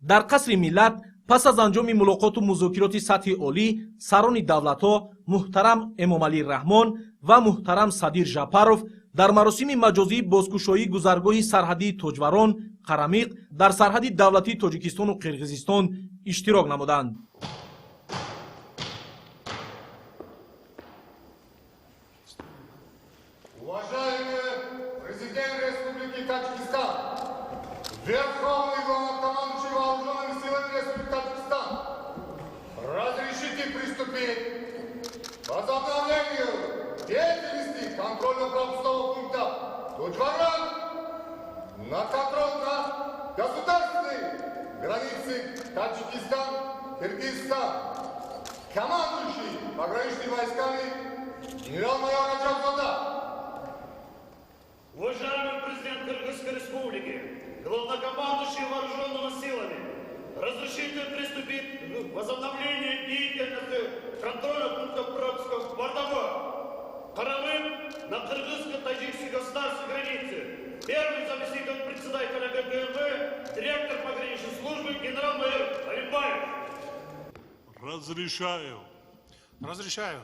Дар Қасри Миллат пас аз анҷоми мулоқоту музокироти сатҳи олӣ сарони давлатҳо муҳтарам Эмомалӣ Раҳмон ва муҳтарам Садир Жапаров дар маросими маҷозии бозкушоии гузаргоҳи сарҳадии Тоҷварон Қарамиқ дар сарҳади давлатии Тоҷикистону Қирғизистон иштирок намуданд. Уважаемый президент Республики Таджикистан, Верховный главнокомандующий Вооруженными силами Республики Таджикистан, разрешите приступить к возобновлению деятельности контрольно-пропускного пункта Тоджварон на контрольно-государственной границе Таджикистан-Киргизстан. Командующий пограничными войсками генерал-майор Раджабзода. Уважаемый президент Кыргызской Республики, главнокомандующий вооруженными силами, разрешите приступить к возобновлению деятельности контрольного пункта пропуска Бардабой Карамык на кыргызско-таджикской государственной границе. Первый заместитель председателя ГКНБ, директор пограничной службы генерал-майор Алимбаев. Разрешаю. Разрешаю.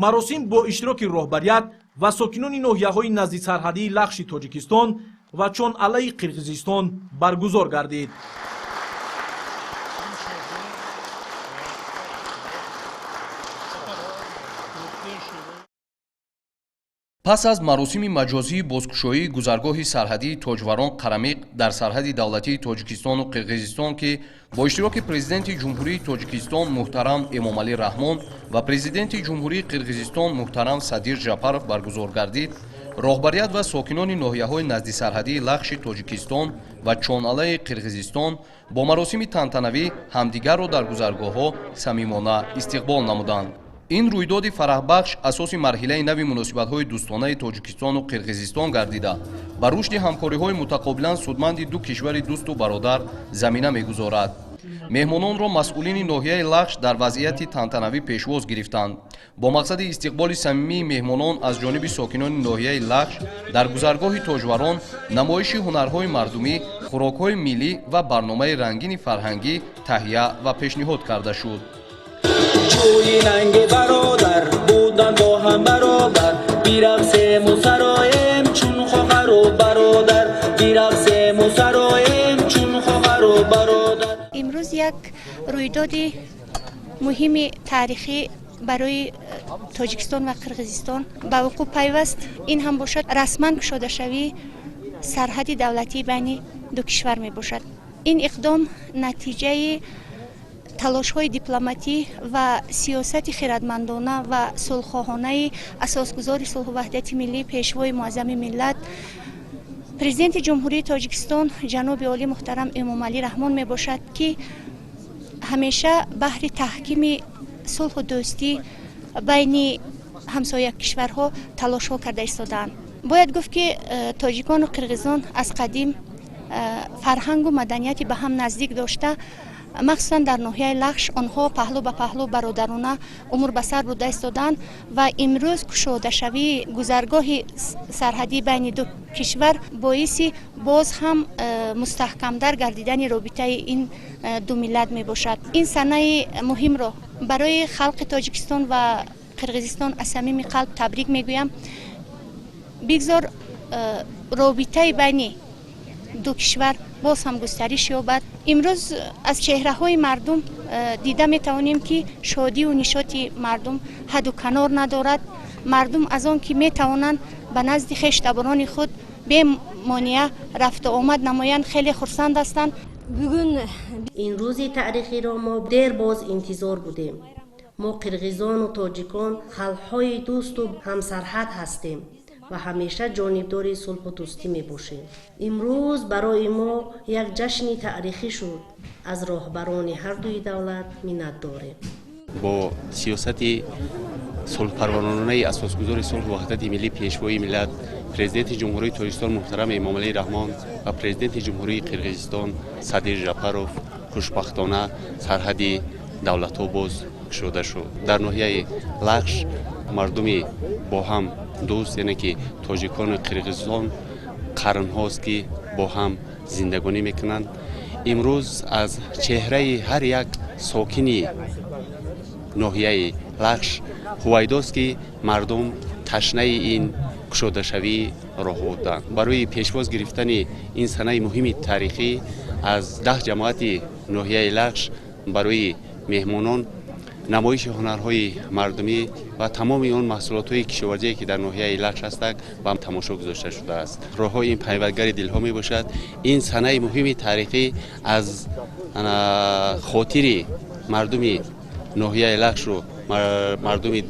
Маросим бо иштироки роҳбарият ва сокинони ноҳияҳои наздисарҳадии Лахши Тоҷикистон ва Чон-Алаи Қирғизистон баргузор гардид. Пас аз маросими маҷозии бозкушоии гузаргоҳи сарҳадии Тоҷварон Қарамиқ дар сарҳади давлатии Тоҷикистону Қирғизистон, ки бо иштироки президенти Ҷумҳурии Тоҷикистон муҳтарам Эмомалӣ Раҳмон ва президенти Ҷумҳурии Қирғизистон муҳтарам Садир Жапаров баргузор гардид, роҳбарият ва сокинони ноҳияҳои наздисарҳадии Лахши Тоҷикистон ва Чон-Алаи Қирғизистон бо маросими тантанавӣ ҳамдигарро дар гузаргоҳҳо самимона истиқбол намуданд. Ин рӯйдоди фараҳбахш асоси марҳилаи нави муносибатҳои дӯстонаи Тоҷикистону Қирғизистон гардида, ба рушди ҳамкориҳои мутақобилан судманди ду кишвари дӯсту бародар замина мегузорад. Меҳмононро масъулини ноҳияи Лахш дар вазъияти тантанавӣ пешвоз гирифтанд. Бо мақсади истиқболи самимии меҳмонон аз ҷониби сокинони ноҳияи Лахш дар гузаргоҳи Тоҷварон намоиши ҳунарҳои мардумӣ, хӯрокҳои миллӣ ва барномаи рангини фарҳангӣ таҳия ва пешниҳод карда шуд. Чӯи нанги бародар будан бо ҳам баробар, бирақсему сароем чун хоҳару бародар, бирақсему сароем чун хоҳару бародар. Имрӯз як рӯйдоди муҳими таърихӣ барои Тоҷикистон ва Қирғизистон ба вуқӯъ пайваст. Ин ҳам бошад расман кушодашавии сарҳади давлатии байни ду кишвар мебошад. Ин иқдом натиҷаи талошҳои дипломатӣ ва сиёсати хирадмандона ва сулҳхоҳонаи асосгузори сулҳу ваҳдати миллӣ, пешвои муаззами миллат, президенти Ҷумҳурии Тоҷикистон ҷаноби олӣ муҳтарам Эмомалӣ Раҳмон мебошад, ки ҳамеша баҳри таҳкими сулҳу дӯстӣ байни ҳамсоя кишварҳо талошҳо карда истодаанд. Бояд гуфт, ки тоҷикону қирғизон аз қадим фарҳангу маданияти ба ҳам наздик дошта, махсусан дар ноҳияи Лахш онҳо паҳлӯ ба паҳлӯ бародарона умр ба сар бурда истодаанд ва имрӯз кушодашавии гузаргоҳи сарҳадӣ байни ду кишвар боиси боз ҳам мустаҳкамтар гардидани робитаи ин ду миллат мебошад. Ин санаи муҳимро барои халқи Тоҷикистон ва Қирғизистон аз самими қалб табрик мегӯям. Бигзор робитаи байни ду кишвар боз ҳам густариш ёбад. Имрӯз аз чеҳраҳои мардум дида метавонем, ки шодиву нишоти мардум ҳадду канор надорад. Мардум аз он ки метавонанд ба назди хештаборони худ бемонеа рафту омад намоянд, хеле хурсанд ҳастанд. Бүгүн Ин рӯзи таърихиро мо дербоз интизор будем. Мо қирғизону тоҷикон халқҳои дӯсту ҳамсарҳад ҳастем ва ҳамеша ҷонибдори сулҳу дӯстӣ мебошем. Имрӯз барои мо як ҷашни таърихӣ шуд. Аз роҳбарони ҳардуи давлат миннат дорем. Бо сиёсати сулҳпарваронаи асосгузори сулҳу ваҳдати миллӣ, пешвои миллат, президенти Ҷумҳурии Тоҷикистон муҳтарам Эмомалӣ Раҳмон ва президенти Ҷумҳурии Қирғизистон Садир Жапаров хушбахтона сарҳади давлатҳо боз кушода шуд. Дар ноҳияи Лахш Мардуми бо ҳам дӯст, яъне ки тоҷикону қирғизон қарнҳост, ки бо ҳам зиндагонӣ мекунанд. Имрӯз аз чеҳраи ҳар як сокини ноҳияи Лахш ҳувайдост, ки мардум ташнаи ин кушодашавии роҳ буданд. Барои пешвоз гирифтани ин санаи муҳими таърихӣ аз 10 ҷамоати ноҳияи Лахш барои меҳмонон намоиши ҳунарҳои мардумӣ ва тамоми он маҳсулотҳои кишоварзие, ки дар ноҳияи Лахш ҳастанд, ба тамошо гузошта шудааст. Роҳҳои ин пайвандгари дилҳо мебошад. Ин санаи муҳими таърихӣ аз хотири мардуми ноҳияи Лахшу мардуми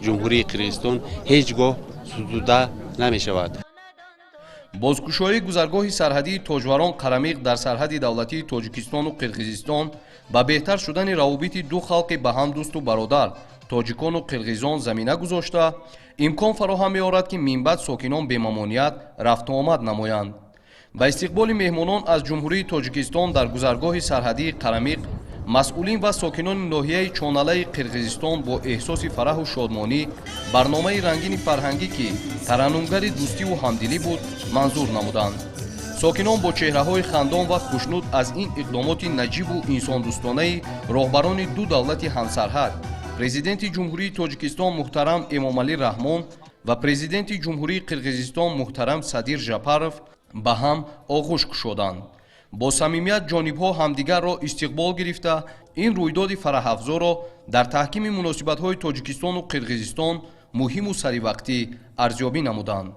Ҷумҳурии Қирғизистон ҳеҷ гоҳ сутуда намешавад. Бозкушоии гузаргоҳи сарҳадии Тоҷварон Қарамиқ дар сарҳади давлатии Тоҷикистону Қирғизистон ба беҳтар шудани равобити ду халқи ба ҳам дӯсту бародар, тоҷикону қирғизон, замина гузошта, имкон фароҳам меорад, ки минбаъд сокинон бемамоният рафтуомад намоянд. Ба истиқболи меҳмонон аз Ҷумҳурии Тоҷикистон дар гузаргоҳи сарҳадии Қарамиқ масъулин ва сокинони ноҳияи Чоналаи Қирғизистон бо эҳсоси фараҳу шодмонӣ барномаи рангини фарҳангӣ, ки тараннумгари дӯстиву ҳамдилӣ буд, манзур намуданд. Сокинон бо чеҳраҳои хандон ва хушнуд аз ин иқдомоти наҷибу инсондӯстонаи роҳбарони ду давлати ҳамсарҳад, Президенти Ҷумҳурии Тоҷикистон муҳтарам Эмомалӣ Раҳмон ва Президенти Ҷумҳурии Қирғизистон муҳтарам Садир Жапаров, ба ҳам оғӯш кушоданд. Бо самимият ҷонибҳо ҳамдигарро истиқбол гирифта, ин рӯйдоди фараҳафзоро дар таҳкими муносибатҳои Тоҷикистону Қирғизистон муҳиму саривақтӣ арзёбӣ намуданд.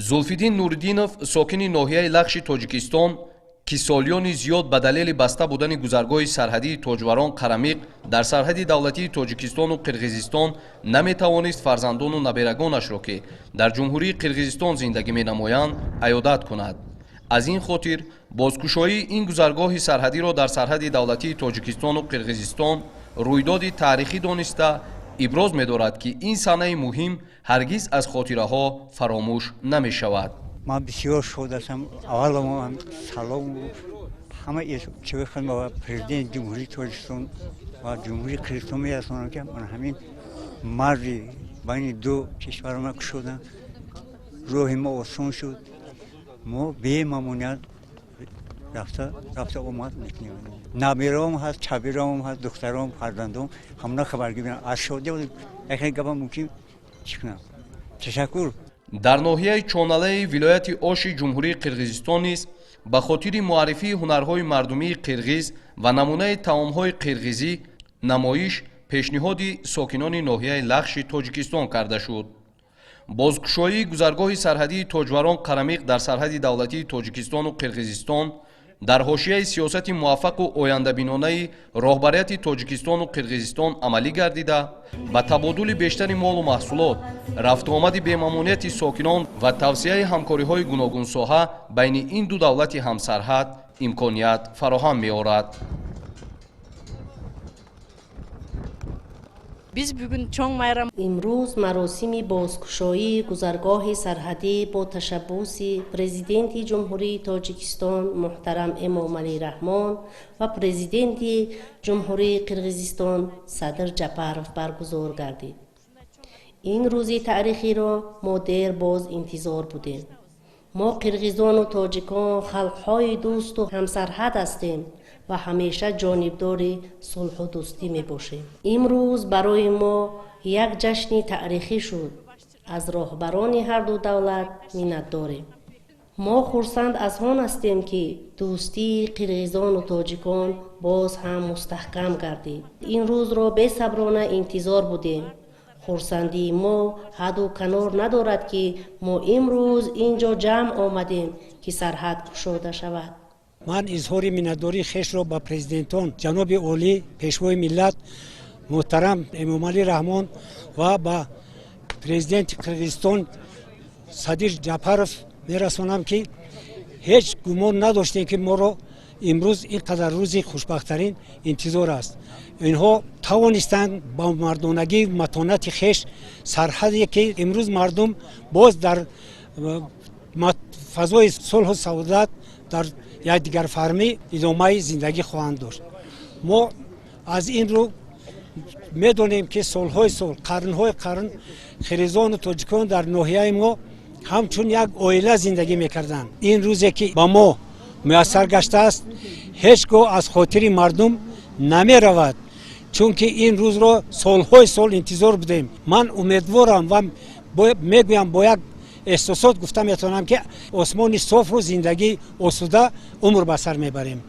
Зулфиддин Нуриддинов, сокини ноҳияи Лахши Тоҷикистон, ки солиёни зиёд ба далели баста будани гузаргоҳи сарҳадии Тоҷварон Қарамиқ дар сарҳади давлатии Тоҷикистону Қирғизистон наметавонист фарзандону наберагонашро, ки дар Ҷумҳурии Қирғизистон зиндагӣ менамоянд, аёдат кунад, аз ин хотир бозкушоии ин гузаргоҳи сарҳадиро дар сарҳади давлатии Тоҷикистону Қирғизистон рӯйдоди таърихӣ дониста, иброз медорад, ки ин санаи муҳим ҳаргиз аз хотираҳо фаромӯш намешавад. Ман бисёр шод ҳастам. Аввало салом ҳама чизи худам ба Президенти Ҷумҳурии Тоҷикистон ва Ҷумҳурии Қирғизистон мерасонам, ки ман ҳамин марзи байни ду кишвар ма кушодам, роҳи мо осон шуд, мо бемамоният рафта рафта омад мекунем. Набираом ҳаст, чабираом ҳаст, духтаром, фарзандом, ҳамона хабаргирӣ аз шодӣ яхе гапа мумкин чӣ кунам. Ташаккур. Дар ноҳияи Чоналаи вилояти Оши Ҷумҳурии Қирғизистон низ ба хотири муаррифии ҳунарҳои мардумии қирғиз ва намунаи таомҳои қирғизӣ намоиш пешниҳоди сокинони ноҳияи Лахши Тоҷикистон карда шуд. Бозкушоии гузаргоҳи сарҳадии Тоҷварон Қарамиқ дар сарҳади давлатии Тоҷикистону Қирғизистон дар ҳошияи сиёсати муваффақу ояндабинонаи роҳбарияти Тоҷикистону Қирғизистон амалӣ гардида, ба табодули бештари молу маҳсулот, рафтуомади бемамонияти сокинон ва тавсияи ҳамкориҳои гуногунсоҳа байни ин ду давлати ҳамсарҳад имконият фароҳам меорад. Биз бүгүн чоң майрам. Имрӯз маросими бозкушоии гузаргоҳи сарҳадӣ бо ташаббуси Президенти Ҷумҳурии Тоҷикистон муҳтарам Эмомалӣ Раҳмон ва Президенти Ҷумҳурии Қирғизистон Садир Ҷапаров баргузор гардид. Ин рӯзи таърихиро мо дер боз интизор будем. Мо қирғизону тоҷикон халқҳои дӯсту ҳамсарҳад ҳастем ва ҳамеша ҷонибдори сулҳу дӯстӣ мебошем. Имрӯз барои мо як ҷашни таърихӣ шуд. Аз роҳбарони ҳарду давлат миннатдорем. Мо хурсанд аз он ҳастем, ки дӯстии қирғизону тоҷикон боз ҳам мустаҳкам гардид. Ин рӯзро бесаброна интизор будем. Хурсандии мо ҳадду канор надорад, ки мо имрӯз ин ҷо ҷамъ омадем, ки сарҳад кушода шавад. Ман изҳори миннатдории хешро ба президентон ҷаноби олӣ, Пешвои миллат муҳтарам Эмомалӣ Раҳмон ва ба Президенти Қирғизистон Садир Ҷапаров мерасонам, ки ҳеҷ гумон надоштем, ки моро Имрӯз ин қадар рӯзи хушбахттарин интизор аст. Инҳо тавонистанд ба мардонагӣ, матонати хеш сарҳаде, ки имрӯз мардум боз дар фазои сулҳу саодат, дар якдигарфаҳмӣ идомаи зиндагӣ хоҳанд дошт. Мо аз ин рӯ медонем, ки солҳои сол, қарнҳои қарн қирғизону тоҷикон дар ноҳияи мо ҳамчун як оила зиндагӣ мекарданд. Ин рӯзе, ки ба мо муяссар гаштааст, ҳеҷ гоҳ аз хотири мардум намеравад, чунки ин рӯзро солҳои сол интизор будем. Ман умедворам ва мегӯям, бо як эҳсосот гуфта метавонам, ки осмони софу зиндагии осуда умр ба сар мебарем.